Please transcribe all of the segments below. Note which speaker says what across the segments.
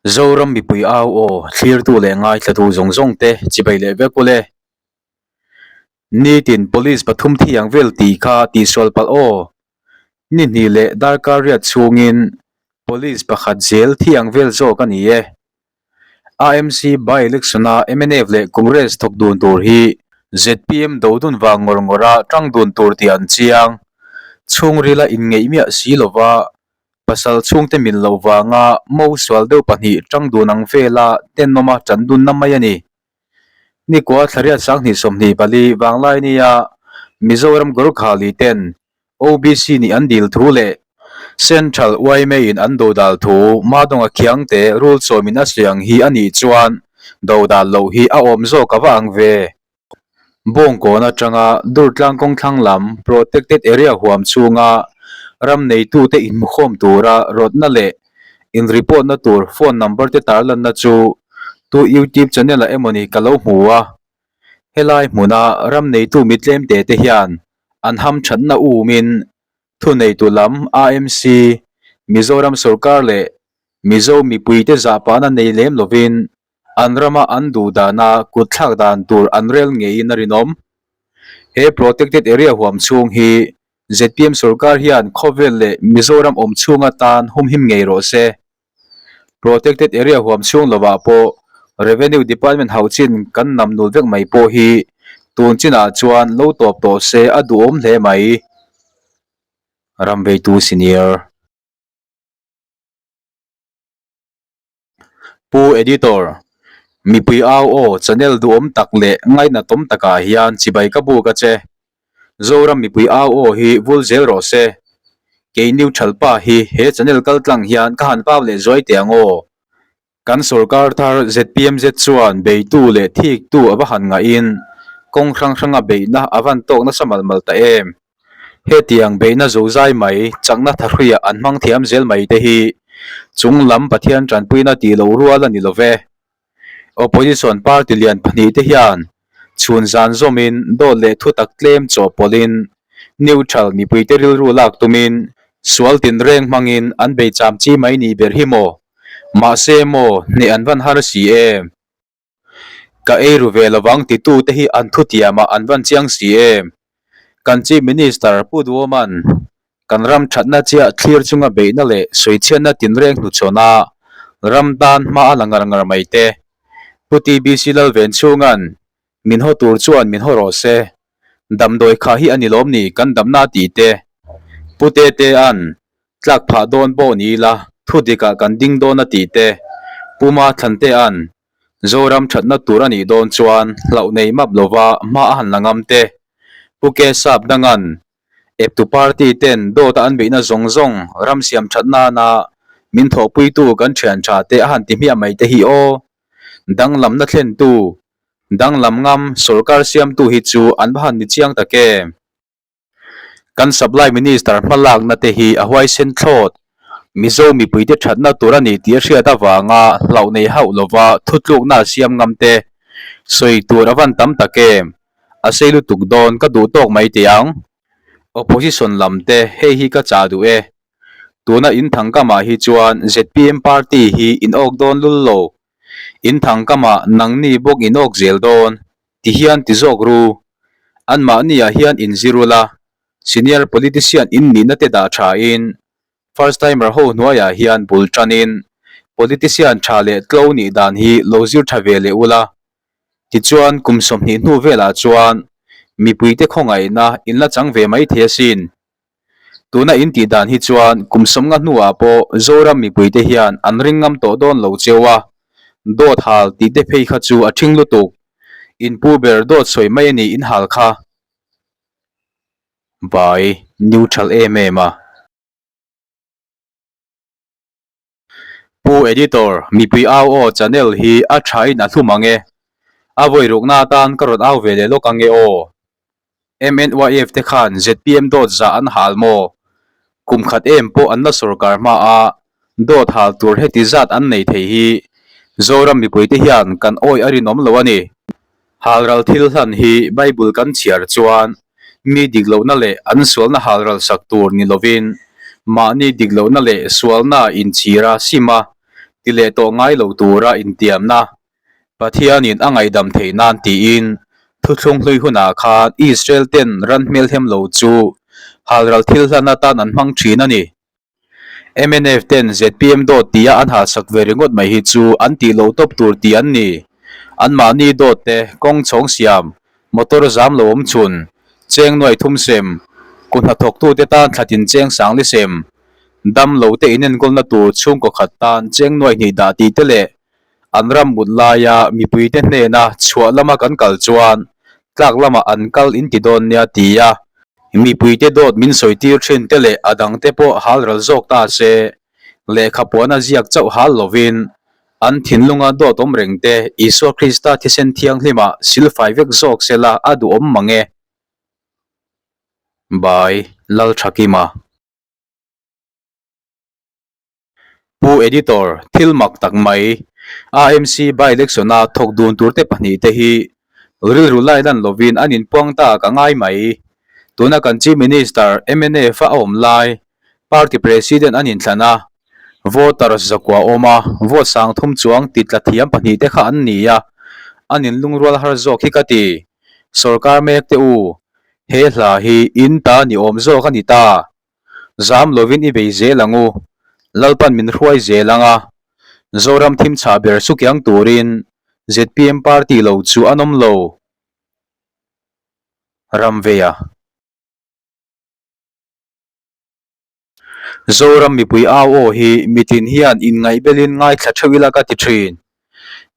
Speaker 1: Zoram mipui au aw thlirtu leh ngaithlatu zawng zawng te chibai leh vek ule. Nitin Police pathum thiang vel tih kha tihsual palh aw. Ni hnih leh darkar riat chhungin Police pakhat zel thiang vel zawk a ni e. AMC by-election-a mnf leh Congress thawk dun tur hi zpm do dun vang ngawr ngawra tang dun tur tih an chiang. Chhungrila inngeih miah si lova pasal chhungte min loh vanga mo sual deuh pahnih tang dun ang vela tenawma tan dunna mai a ni. Nikua Thlariat 2024 vanglai nia Mizoram Gorkhali ten OBC nih an dil thu leh Central yma in an dodal thu Madonga Khiangte rul chawmin a sawi ang hi a nih chuan dodal loh hi a awm zawk a va ang ve. Bawngkawn atanga Durtlang kawngthlang lam Protected Area huam chhunga ram neitute inhmukhawm tura rawtna leh in-report na tur phone number te tarlanna chu tu YouTube channel ah emawni ka lo hmu a. Helai hmuna ram neitu mi tlemte te hian an hamthatna umin thuneitu lam AMC, Mizoram sorkar leh Mizo mipuite zahpahna nei lem lovin An rama an duh dana kut thlak dan tur an rel ngeiin a rinawm. He Protected Area huam chhung hi zpm sorkar hian khawvel leh Mizoram awm chhung atan humhim ngei rawh se. Protected Area huam chhung lovah pawh Revenue Department hauh chin kan nam nul vek mai pawh hi tun chinah chuan lo tawp tawh se a duhawm hle mai. Ramveitu Senior. Pu Editor, mipui au aw channel duhawm tak leh ngainatawm takah hian chibai ka buk a che. Zoram mipui au aw hi vul zel rawh se. Kei neutral pa hi he channel kal tlang hian ka han pau leh zuai teh ang aw. Kan sorkar thar ZPMZ chuan beitu leh thiktu a va han ngahin kawng hrang hranga beihna a van tawk nasa mal mal ta em. Hetiang beihna zozai mai, chakna thahruiah an hmang thiam zel mai te hi chung lam Pathian tanpuina tih loh rual a ni lo ve. Opposition party lian pahnih te hian chhun zan zawmin dawt leh thutak tlem chawhpawlhin neutral mipuite rilru lak tumin sual tinreng hmangin an bei cham chi mai nih ber hi maw? Mahse maw hneh an van har si em? Ka ei ru ve lovang titu te hi an thutiamah an van chiang si em? Kan Chief Minister Pu Duoman kan ram thatna chiah thlir chunga beihna leh sawichhiatna tinreng hnuchhawn a ram tan hma a la ngar ngar mai te. Pu TBC Lalvenchhunga'n min haw tur chuan min haw rawh se. Damdawi kha hi a ni lawm ni kan damna tih te. Pu Tetea'n tlak phah dawn pawh ni ila thu dikah kan ding dawn a tih te. Pu Mathlantea'n Zoram thatna tur a nih dawn chuan hlauh nei map lova hma a han la ngam te. Pu Kesap Danga'n eptu party ten dawta an beihna zawng zawng ram siam that nana min thawhpuitu kan thian tha te a han ti hmiah mai te hi aw. Danglamna thlentu Danglam ngam sorkar siamtu hi chu an va han ni chiang tak em? Kan Supply Minister hmalakna te hi a huaisen thlawt. Mizo mipuite thatna tur a ni tih a hriat avanga hlauh nei hauh lova thutlukna a siam ngam te sawi tur a van tam tak em? A sei lutuk dawn ka duh tawk mai teh ang. Opposition lam te hei hi ka chah duh e. Tuna in thangkamah hi chuan zpm party hi in awk dawn lul lo. In thangkamah nangni bawk in awk zel dawn, ti hian ti zawk ru. Anmahniah hian in zir ula, senior politician in nihna te dah thain, first timer ho hnuaiah hian bul tanin politician tha leh tlo nih dan hi lo zir tha ve leh ula. Tichuan kum 20 hnu velah chuan mipuite khawngaihna in la chang ve mai thei asin. Tuna in tih dan hi chuan kum 50 hnuah pawh Zoram mipuite hian an ring ngam tawh dawn lo cheu a, dawt hal tih te phei kha chu a ṭhing lutuk. In pu ber dawt sawi mai a ni in hal kha. Bai neutral em em a. Pu Editor, mipui au aw channel hi a thain a hlum ang e. A vawi rukna atan ka rawn au ve leh lawk ang e aw. MNYF te khan zpm dawt zah an hal maw? Kum khat em pawh an la sorkar hma a, dawt hal tur heti zat an nei thei hi Zoram mipuite hian kan awih a rinawm lo a ni. Halral thil hlan hi Bible kan chhiar chuan mi dik lohna leh an sualna halral sak tur ni lovin mahni dik lohna leh sualna inchhira sim a. Ti leh tawh ngai lo tura intiamna Pathianin a ngaihdam theih nan tiin thuthlung hlui hunah khan Israel ten ran hmelhem lo chu halral thil hlan atan an hmang thin a ni. Mnf ten zpm dawt tia an halsak ve ringawt mai hi chu an tih loh tawp tur tih an ni. Anmahni dawt te kawng chhawng siam, motor zam lo awm chhun, cheng nuai thum sem, kut hnathawktute tan thlatin cheng sangli sem, dam lo te inenkawlna tur chhungkaw khat tan cheng nuai hnih dah tih te leh an ram mut laia mipuite hnena chhuah lama kan kal chuan tlak lamah an kal in ti dawn nia ti a, mipuite dawt min sawi tir thin te leh a dangte pawh hal ral zawk ta se, lehkha puana ziak chauh hal lovin an thinlunga dawt awm reng te Isua Krista thisen thianghlimah silfai vek zawk sela a duhawm mang e. By Lalthakima. Pu Editor, thil mak tak mai, AMC by-election-a thawk dun turte pahnihte hi rilru lai lan lovin an inpuang ta ka ngai mai. Tuna kan Chief Minister mnf-a a awm lai, Party President an inthlan a, voters zakua awm a, vote sang thum chuang ti tla thiam pahnihte kha an ni a, an inlungrual har zawk hi ka ti. Sorkar mek te u, he hla hi in ta ni awm zawk a ni ta. Zam lovin i bei zel ang u, Lalpan min hruai zel ang a, Zoram thim chhah ber sukiang turin zpm party lo chu an awm lo. Ramveia. Zoram mipui au aw hi mitin hian inngaihbelin ngaithla theuh ila ka ti thin.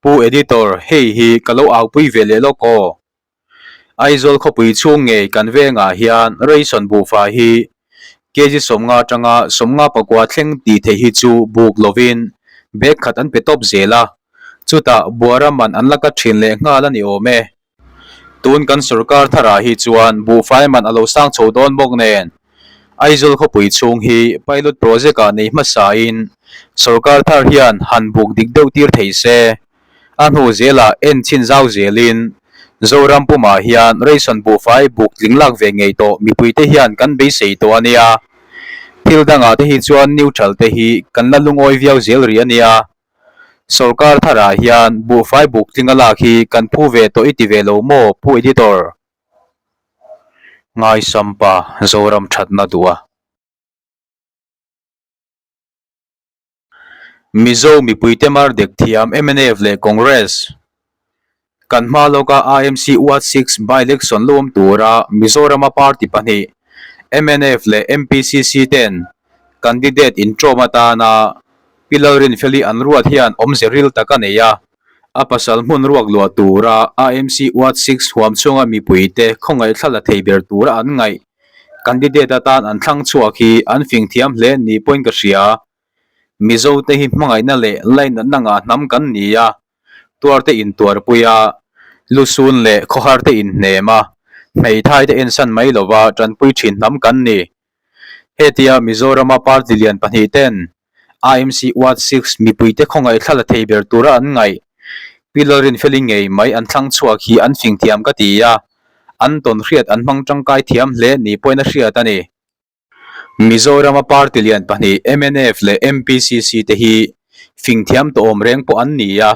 Speaker 1: Pu Editor, hei hi ka lo aupui ve leh lawk aw. Aizawl khawpui chhung ngei kan vengah hian ration buhfai hi kg 50 atanga 54 thleng tih theih hi chu buk lovin bag khat an pe tawp zel a, chutah buara man an la kat thin leh nghal a ni awm e. Tun kan sorkar tharah hi chuan buhfai man a lo sang chho dawn bawk nen Aizawl khawpui chhung hi pilot project ah nei hmasain sorkar thar hian han buk dik deuh tir thei se. A hnu zelah en chhin zau zelin Zoram pumah hian ration buhfai buk tling lak ve ngei tawh mipuite hian kan beisei tawh a nia. Thil dangah te hi chuan neutral te hi kan la lungawi viau zel rih a nia. Sorkar tharah hian buhfai buk tlinga lak hi kan phu ve tawh i ti ve lo maw Pu Editor? Ngaisampa Zoram thatna duh a. Mizo mipuite mar dek thiam mnf leh Congress kan hma lawka AMC Ward Six by-election lo awm tura Mizorama party pahnih mnf leh MPCC ten candidate inṭawm atana Pi Lalrinfeli an ruat hian awmze ril tak a nei a, a pasal hmun ruak luah tura AMC Ward Six huam chhunga mipuite khawngaih thla la thei ber tura an ngaih Candidate atan an thlang chhuak hi an fing thiam hle ni pawhin ka hria. Mizo te hi hmangaihna leh lainatna ngah hnam kan ni a, tuar te intuarpui a, lusun leh khawhar te inhnem a, hmeithai te ensan mai lova tanpui thin hnam kan ni. Hetia Mizorama party lian pahnih ten AMC Ward Six mipuite khawngaih thla la thei ber tura an ngaih Pi Lalrinfeli ngei mai an thlang chhuak hi an fing thiam ka ti a, an tawn hriat an hmang tangkai thiam hle ni pawhin a hriat a ni. Mizorama party lian pahnih mnf leh MPCC te hi fing thiam tawh awm reng pawh an ni a,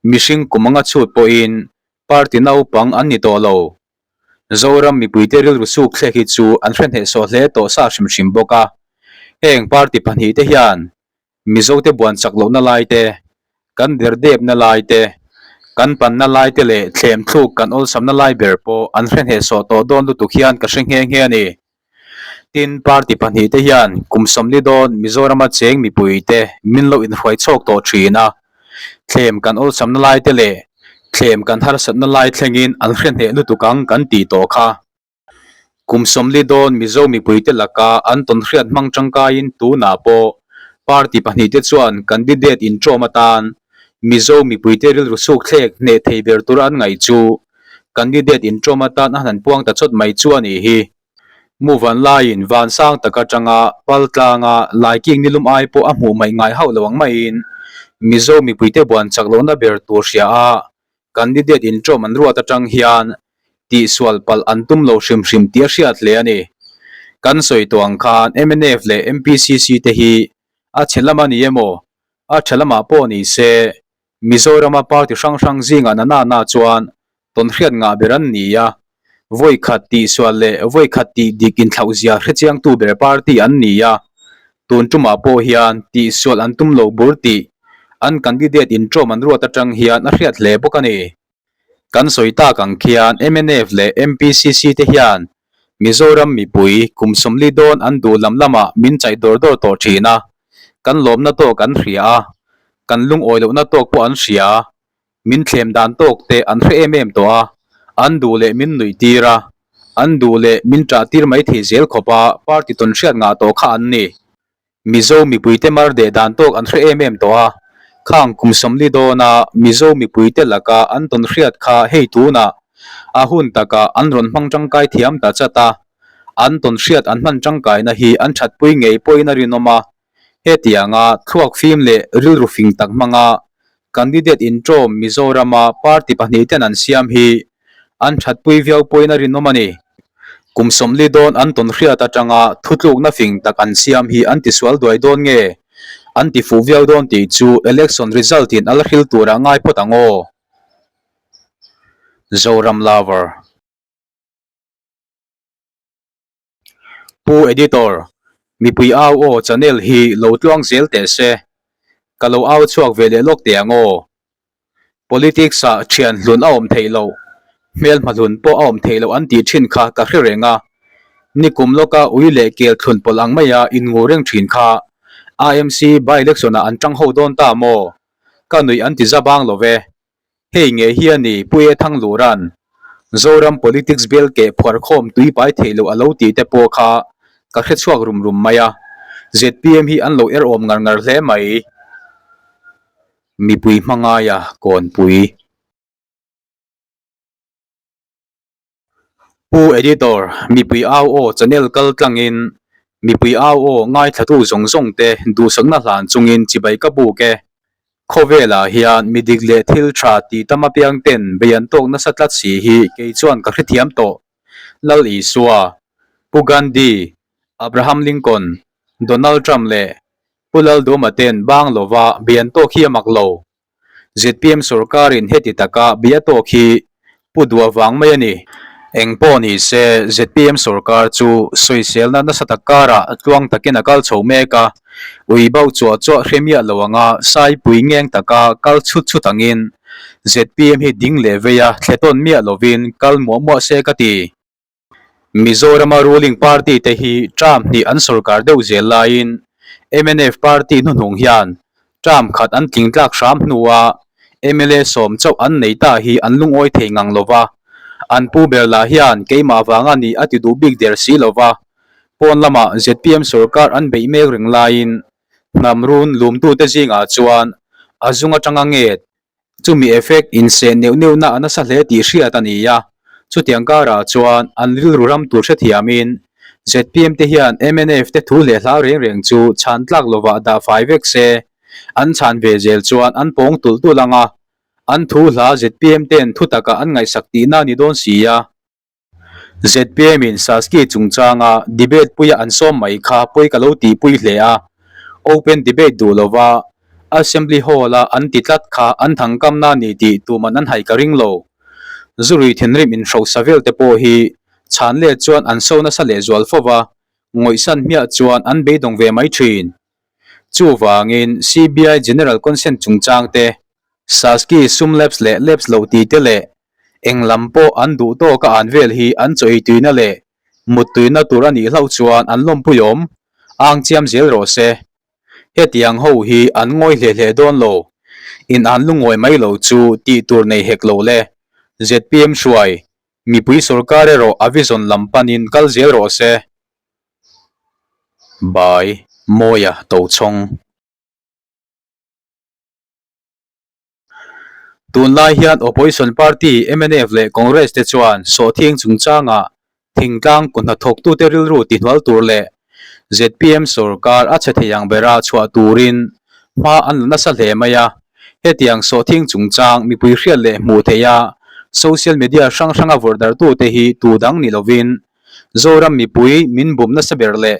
Speaker 1: mihring kum anga chhut pawhin party naupang an ni tawh lo. Zoram mipuite rilru suk thlek hi chu an hre hnehsawh hle tawh sa hrim hrim bawk a, heng party pahnih te hian Mizote buan chak lohna lai te, kan derdepna lai te, kan panna lai te leh thlem thluk kan awlsamna lai ber pawh an hre hnehsawh tawh dawn lutuk hian ka hre nghe nghe a ni. Tin, party pahnih te hian kum sawmli dawn Mizorama cheng mipui te min lo inhruai chhawk tawh thin a, thlem kan awlsamna lai te leh thlem kan harsatna lai thlengin an hre hneh lutuk ang kan tih tawh kha. Kum sawmli dawn Mizo mipuite laka an tawnhriat hmang tangkaiin tunah pawh party pahnihte chuan candidate inṭawm atan Mizo mipuite rilru sukthlek hneh thei ber tura an ngaih chu candidate inṭawm atan a han puang ta chawt mai chu a nih hi. Mu van laiin van sang tak atanga pal tlanga laiking nilum ai pawh a hmuh hmaih ngai hauh lo ang maiin Mizo mipuite buan chak lohna ber tur hria a Candidate inṭawm an ruat aṭang hian tihsual palh an tum lo hrim hrim tih a hriat hle a ni. Kan sawi tawh ang khan mnf leh MPCC te hi a chhe lam a ni emaw, A tha lamah pawh ni se, Mizorama party hrang hrang zingah na na na chuan tawnhriat ngah ber an ni a, vawi khat tihsual leh vawi khat tih dik inthlauhzia hrechiangtu ber party an ni a, tun tumah pawh hian tihsual an tum lo bur tih an candidate inṭawm an ruat aṭang hian a hriat hle bawk a ni. Kan sawi tak ang khian mnf leh MPCC te hian Mizoram mipui kum 40 dawn an duh lam lamah min chaih dawr dawr tawh thin a, kan lawmna tawk an hria a, kan lungawi lohna tawk pawh an hria, min thlem dan tawk te an hre em em tawh a, an duh leh min nuih tir a, an duh leh min ṭah tir mai thei zel khawp a party tawn hriat ngah tawh kha an ni. Mizo mipuite mar deh dan tawk an hre em em tawh a, khang kum 40 dawna Mizo mipuite laka an tawn hriat kha hei tunah a hun takah an rawn hmang tangkai thiam ta chat a, an tawn hriat an hman tangkaina hi an thatpui ngei pawhin a rinawm a, hetianga thluak fim leh rilru fing tak hmanga candidate inṭawm Mizorama party pahnihten an siam hi an thatpui viau pawhin a rinawm a ni. Kum 40 dawn an tawn hriat atanga thutlukna fing tak an siam hi an tisual duai dawn nge? An ti fuh viau dawn tih chu election result in a la hril turah ngai phawt ang aw. Zoram Lover. Pu Editor, mipui au aw channel hi lo tluang zel teh se. Ka lo au chhuak ve leh lawk teh ang aw. Politics ah thian hlun a awm theih loh, hmelhma hlun pawh a awm theih loh an tih thin kha ka hre reng a. Nikum lawka ui leh kel thlun pawlh ang maia inngu reng thin kha IMC by-election ah an tang ho dawn ta maw? Ka nuih an ti za bang lo ve. Hei ngei hi a ni Pu E Thanglura'n Zoram politics bel keh phuar khawm tui pai theih loh a lo tih te pawh kha ka hre chhuak rum rum mai a. Zpm hi an lo er awm ngar ngar hle mai. Mipui hmangaia kawnpui. Pu Editor, mipui au aw channel kal tlangin mipui au aw ngaithlatu zawng zawng te duhsakna hlan chungin chibai ka buk e. Khawvelah hian mi dik leh thil tha tih tam apiang ten bei an tawk nasa tlat si hi kei chuan ka hrethiam tawh. Lal Isua, Pu Gandhi, Abraham Lincoln, Donald Trump leh Pu Lalduma ten bang lova bei an tawk hi a mak lo. Zpm sorkarin heti taka bia tawk hi pu duah vang mai a ni. Eng pawh ni se, zpm sorkar chu sawiselna nasa tak karah tluang takin a kal chho mek a, ui bauh chuah chuah hre miah lo anga saipui ngeng taka kal chhut chhut angin zpm hi ding leh vei a thle tawn miah lovin kal muah muah se ka ti. Mizorama ruling party te hi term hnih an sorkar deuh zel laiin mnf party hnuhnung hian term khat an tling tlak hram hnua mla sawm chauh an nei ta hi an lungawi thei ngang lo va, an pu ber lah hian keimah vanga nih a ti duh bik der si lo va, pawn lamah zpm sorkar an beih mek reng laiin hnam run lumtute zingah chuan a zung atanga nget Chumi effect inseh neuh neuhna a nasa hle tih hriat a ni a, chutiang karah chuan an rilru ram tur hrethiamin zpm te hian mnf te thu leh hlau reng reng chu chhan tlak lovah dah fai vek se, an chhan ve zel chuan an pawng tulh tulh ang a, an thu hla zpm ten thu takah an ngaihsak tihna a ni dawn si a. Zpm in Saski chungchanga debate puia an sawm mai kha pawi ka lo tihpui hle a, open debate duh lova Assembly Hall a an ti tlat kha an thangkamna a ni tih tuman an haih ka ring lo. Zurui thinrim inhrosa vel te pawh hi chhan let chuan an so nasa lehzual fo va, ngawihsan hmiah chuan an beidawng ve mai thin. Chuvangin CBI General Consent chungchang te, Saski sum lapse leh lapse loh tih te leh Eng lam pawh an duh tawk a an vel hi an chaw ei tuina leh mut tuina tur a nih hlauh chuan an lawmpui awm ang chiam zel rawh se. Hetiang ho hi an ngawi hle hle dawn lo. In an lungawi mai lo chu tih tur nei hek lo le. Zpm hruai, mipui sorkar erawh a vision lam panin kal zel rawh se. By Mawia Tochhawng. Tunlai hian Opposition Party mnf leh Congress te chuan sawhthing chungchangah thingtlang kuhnathawktute rilru tihnual tur leh zpm sorkar a chhe thei ang bera chhuah turin hma an la nasa hle mai a. Hetiang sawhthing chungchang mipui hriat leh hmuh theiha social media hrang hranga vawrhdarhtute hi tu dang ni lovin Zoram mipui min bum nasa ber leh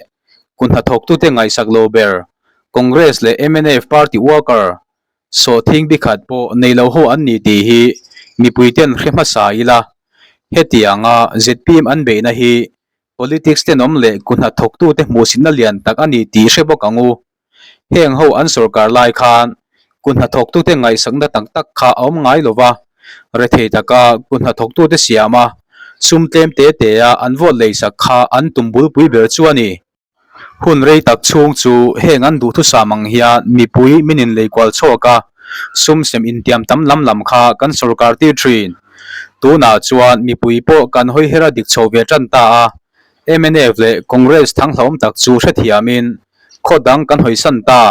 Speaker 1: kuhnathawktute ngaihsak lo ber. Congress leh mnf party worker sawhthing bikhat pawh nei lo ho an ni tih hi mipuiten hre hmasa ila. Hetianga zpm an beihna hi politics tenawm leh kuhnathawktute hmuhsitna lian tak a ni tih hre bawk ang u. Heng ho an sorkar lai khan kut hnathawktute ngaihsakna tak tak kha a awm ngai lo va, rethei taka kut hnathawktute siam a, sum tlem te te a an vote leisak kha an tum bulpui ber chu a ni. Hun rei tak chhung chu heng an duhthusam ang hian mipui min inlei kual chhuak a, sum sem intiam tam lam lam kha kan sorkar tir thin. Tunah chuan mipui pawh kan hawi her a dik chho ve tan ta a, Mnf leh Congress thanghlauhawm tak chu hrethiamin khaw dang kan hawisan ta.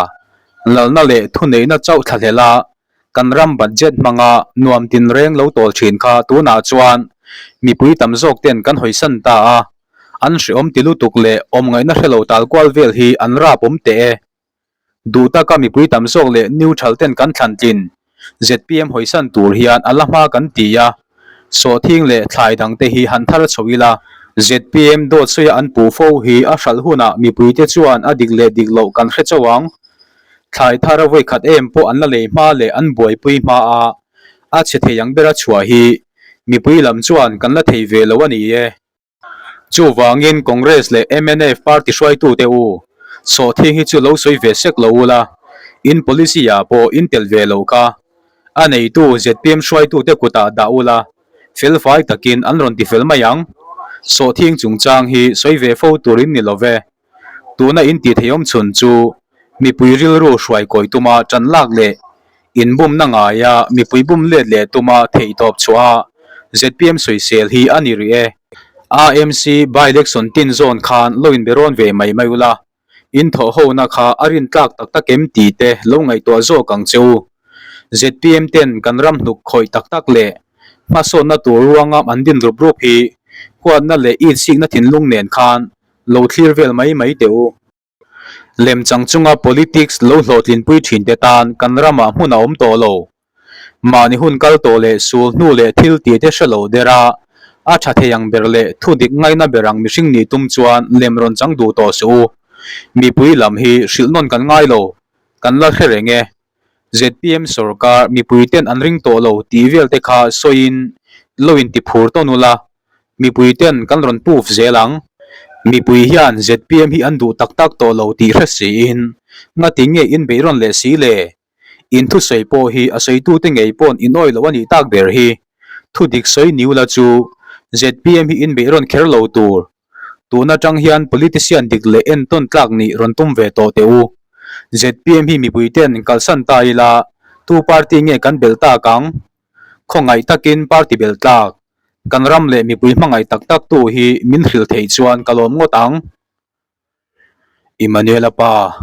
Speaker 1: Lalna leh thuneihna chauh thlahlel a, kan ram budget hmanga nuam tinreng lo tawl thin kha tunah chuan mipui tam zawk ten kan hawisan ta a, an hrehawm ti lutuk leh awmngaihna hrelo tal kual vel hi an rap awm teh e. Duh taka mipui tam zawk leh neutral ten kan thlan tlin zpm hawisan tur hian a la hma kan ti a, sawhthing leh thlai dang te hi han thar chho ila, zpm dawt sawi a an puh fo hi a hralh hunah mipui te chuan a dik leh dik loh kan hre chauh ang. Thlai thar a vawi khat em pawh an la lei hma leh an buaipui hma a, a chhe thei ang bera chhuah hi mipui lam chuan kan la thei ve lo a ni e. Chuvangin Congress leh mnf party hruaitute u, sawhthing hi chu lo sawi ve sek lo ula, in policy ah pawh in tel ve lo kha. A neitu zpm hruaitute kutah dah ula, felfai takin an rawn ti fel mai ang. Sawhthing chungchang hi sawi ve fo tur in ni lo ve. Tuna in tih theihawm chhun chu mipui rilru hruai kawi tuma tan lak leh inbumna ngaia mipui bum let leh tuma theihtawp chhuah a zpm sawisel hi a ni rih e. AMC by-election tin zawn khan lo inbe rawn ve mai mai ula, in thawh hona kha a rintlak tak tak em tih te lo ngaihtuah zawk ang che u. Zpm ten kan ram hnuk khawih tak tak leh hmasawnna tur ruangam an din rup rup hi huatna leh itsikna thinlung nen khan Lo thlir vel mai mai teh u. Lemchang chunga politics lo hlawhtlinpui thinte tan kan ramah hmun a awm tawh lo. Mahni hun kal tawh leh sul hnu leh thil tih te hre lo der a, a tha thei ang ber leh thu dik ngaina ber ang mihring nih tum chuan lem rawn chang duh tawh suh u. Mipui lam hi hrilh nawn kan ngai lo, kan la hre reng e. Zpm sorkar mipui ten an ring tawh lo tih vel te kha sawiin lo inti phur tawn ula, Mipui ten kan rawn puf zel ang. Mipui hian zpm hi an duh tak tak tawh lo tih hre siin ngati nge in beih rawn leh si le? In thusawi pawh hi a sawitute ngei pawn in awi loh a nih tak ber hi. Thu dik sawi niu la chu zpm hi in beih rawn kher lo tur. Tun atang hian politician dik leh entawn tlak nih rawn tum ve tawh teh u. Zpm hi mipui ten kalsan ta ila tu party nge kan belh tak ang? Khawngaih takin party bel tlak, kan ram leh mipui hmangaih tak tak tu hi min hrilh theih chuan ka lawm ngawt ang. Emmanuel-a pa.